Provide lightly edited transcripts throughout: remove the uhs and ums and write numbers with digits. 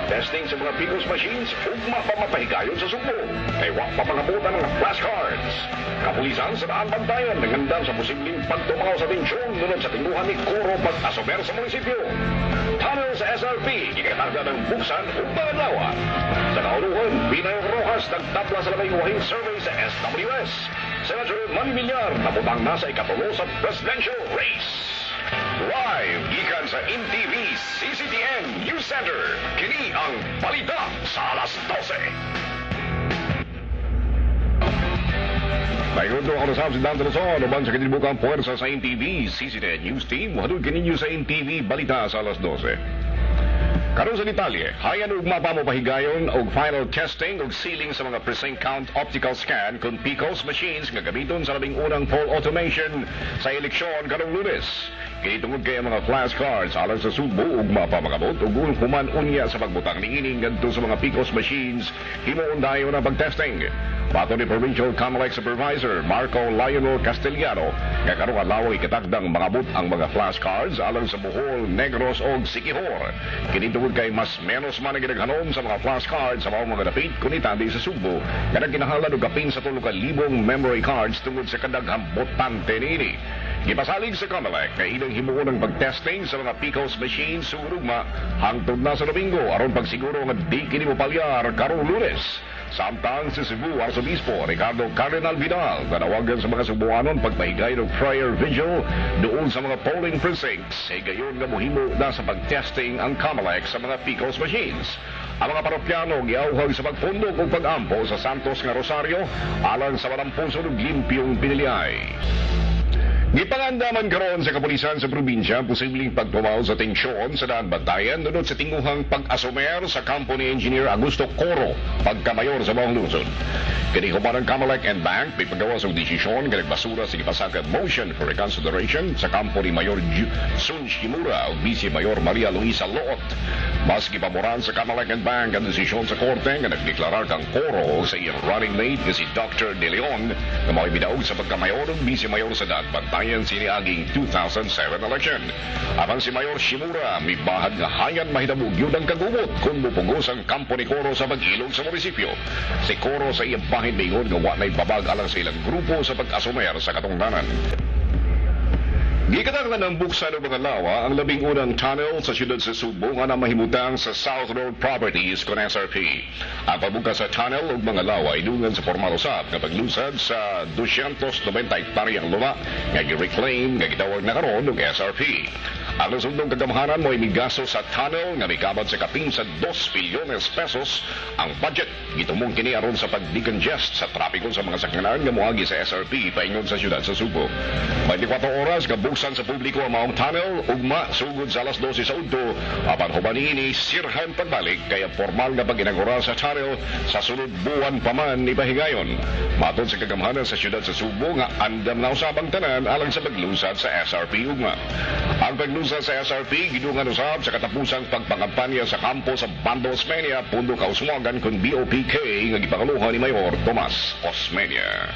Testing sa mga PCOS machines, ugma pa mapahigayon sa Sugbo. Kay wa pa mangabot ang mga flashcards. Kapulisan sa Daanbantayan nangandam sa posibleng pagtumaw sa tensyon nunod sa tinguhan ni Corro pag-asumer sa munisipyo. Tunnel sa SRP, gikatarda ng buksan ug mga adlaw. Sa kauluhan, Binay Rojas nagtabla sa labing wahing survey sa SWS. Senator Manny Villar nabutang na sa ikatulo sa presidential race. Live gikan sa NTV CCTN News Center. Kini ang balita sa alas 12. Mayroon ako na si Dan Luzon, uban sa kinilbukang puwersa sa NTV CCTN News Team. Hadud kininyo sa NTV Balita sa alas 12. Karon sa detalye, hayan ugma pa mo pahigayon og final testing og sealing sa mga precinct count optical scan kun PCOS machines nga gamiton sa labing unang poll automation sa eleksyon karong Lunes. Kini tungod kay ang mga flashcards alang sa Sugbo ugma pa makabot ug human unya sa pagbutang niini ngadto sa mga PCOS machines, himuon dayon ang pagtesting. Matod ni Provincial COMELEC Supervisor Marco Lionel Castellano nga karong adlaw ikatakdang mangabot ang mga flashcards alang sa Bohol, Negros ug Siquijor. Kini tungod kay mas menos man ang gidaghanon sa mga flashcards sa maong mga dapit kun itandi sa Sugbo nga nagkinahanglan og kapin sa 3,000 memory cards tungod sa kadaghang botante niini. Gipasalig sa COMELEC nga ilang himuon ang pagtesting sa mga PCOS machines sugod ugma hangtod na sa Domingo aron pagsiguro nga di kini mopalyar karong Lunes. Samtang sa Cebu, Arsobispo Ricardo Cardinal Vidal nanawagan sa mga Subuanon pagpahigay og prayer vigil doon sa mga polling precincts. Higayon nga mohimo na sa pagtesting ang COMELEC sa mga PCOS machines. Ang mga parokyano giawhag sa pagpundok ug pag-ampo sa Santos nga Rosaryo alang sa malampuson ug limpyong piniliay. Gipangandaman karon sa kapulisan sa probinsya ang posibleng pagtumaw sa tensyon sa Daanbantayan nunod sa tinguhang pag-asumer sa kampo ni Engineer Augusto Corro pagkamayor sa maong lungsod. Kini human ang COMELEC en banc mipagawas og desisyon nga nagbasura sa gipasakang motion for reconsideration sa kampo ni Mayor Sun Shimura ug Vice Mayor Maria Luisa Loot. Mas gipaboran sa COMELEC en banc ang desisyon sa korte nga nagdeklarar kang Corro sa iyang running mate nga si Dr. De Leon nga mao'y midaog sa pagkamayor ug Vice Mayor sa Daanbantayan sa niaging 2007 election. Apan si Mayor Shimura mibahag nga hayan mahitabo gyud ang kagubot kung mupugos ang kampo ni Corro sa pag-ilog sa munisipyo. Si Corro sa iyang bahin miingon nga wa na'y babag alang sa ilang grupo sa pag-asumer sa katungdanan. Gikatakdan ng buksan og mga lawa ang labing unang tunnel sa siyudad sa Sugbo nga namahimutang sa South Road Properties kon SRP. Ang pagbukas sa tunnel ug mga lawa idungan sa formal usab nga paglusad sa 290 hektaryang luma nga gi-reclaim nga gitawag na karon og SRP. Ang nasudnong kagamhanan mo'y migasto sa tunnel nga mikabad sa kapin sa 2 bilyones pesos ang budget. Gitumong kini aron sa pag-decongest sa trapiko sa mga sakyanan nga moagi sa SRP paingon sa siyudad sa Sugbo. 24 oras nga buksan sa publiko ang maong tunnel ugma sugod sa alas 12 sa udto, apan human niini sirhan pagbalik kaya formal nga pag-inaugural sa tunnel sa sunod buwan pa man ipahigayon. Matod sa kagamhanan sa siyudad sa Sugbo nga andam na usab ang tanan alang sa paglusad sa SRP ugma. Ang paglusad sa SRP gidungan usab sa katapusang pagpangampanya sa kampo sa Bando Osmeña Pundo Kauswagan kon BOPK nga gipangaluhan ni Mayor Tomas Osmeña.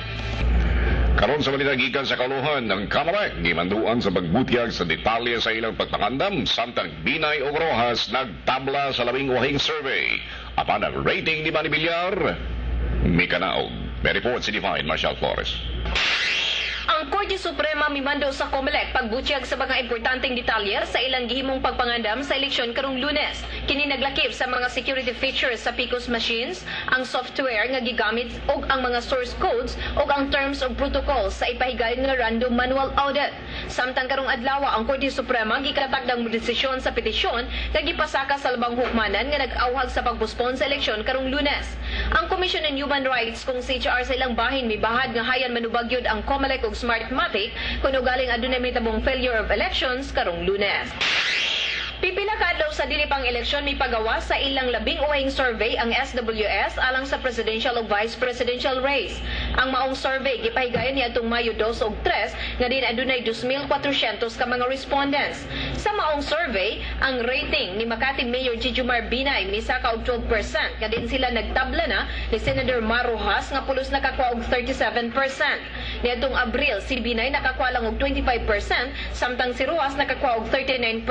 Karon sa balita gikan sa kauluhan ng COMELEC, gimanduan sa pagbutyag sa detalye sa ilang pagpangandam samtang Binay ug Rojas nagtabla sa labing wahing survey. Apan ang rating ni Manny Villar mikanaog. May report si Divine Marshall Flores. Ang Korte Suprema mimando sa COMELEC pagbutyag sa mga importanteng detalye sa ilang gihimong pagpangandam sa eleksyon karong Lunes. Kini naglakip sa mga security features sa PCOS machines, ang software nga gigamit ug ang mga source codes ug ang terms of protocols sa ipahigayon nga random manual audit. Samtang karong adlaw, ang Korte Suprema gikatakdang desisyon sa petisyon nga gipasaka sa labang hukmanan nga nag-awhag sa pagpospon sa eleksyon karong Lunes. Ang Commission on Human Rights kung CHR sa ilang bahin mibahad nga hayan manubag gyud ang COMELEC ug Smartmatic kung ugaling adunay mitabong failure of elections karong Lunes. Pipila ka adlaw sa dili pang eleksyon, mipagawas sa ilang labing uwahing survey ang SWS alang sa presidential ug vice presidential race. Ang maong survey gipahigayon niadtong Mayo 2 ug 3 nga din adunay 2,400 ka mga respondents. Sa maong survey, ang rating ni Makati Mayor Jejomar Binay misaka og 12%, kadin sila nagtabla na ni Senator Mar Roxas nga pulos nakakuha og 37%. Niadtong Abril, si Binay nakakuha lang og 25%, samtang si Roxas nakakuha og 39%.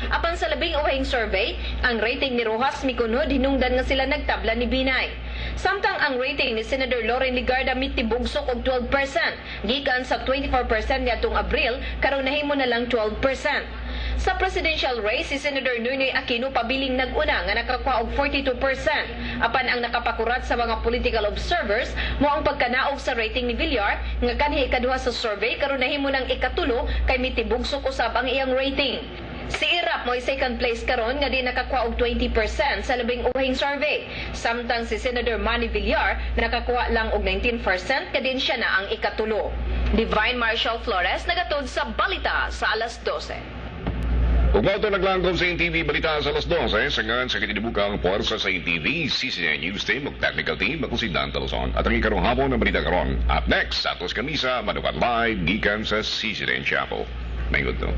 Apan sa labing uwahing survey, ang rating ni Roxas mikunod hinungdan nga sila nagtabla ni Binay. Samtang ang rating ni Senator Loren Legarda mitibugsok og 12%, gikan sa 24% niadtong Abril, karon nahimo na lang 12%. Sa presidential race, si Senator Noynoy Aquino pabiling nag-una nga nakakuha og 42%. Apan ang nakapakurat sa mga political observers mao ang pagkanaog sa rating ni Villar nga kanhi ikaduha sa survey, karon nahimo ng ikatulo kay mitibugsok usab ang iyang rating. Si Erap mo'y second place karon nga di nakakuha og 20% sa labing uhing survey. Samtang si Senator Manny Villar nakakuha lang og 19% kadin siya na ang ikatulo. Divine Marshall Flores nagatod sa Balita sa Alas 12. Ug mao to naglangkob sa NTV Balita sa Alas 12, sa ngalan sa kinatibukang puwersa sa NTV, CCN News Team ug Technical Team, ako si Dan Talosón. At ang ikarong hapon ng balita karon. Up next, sa Atos Kamisa, Manukan Live, gikan sa CCN Chapel. May to.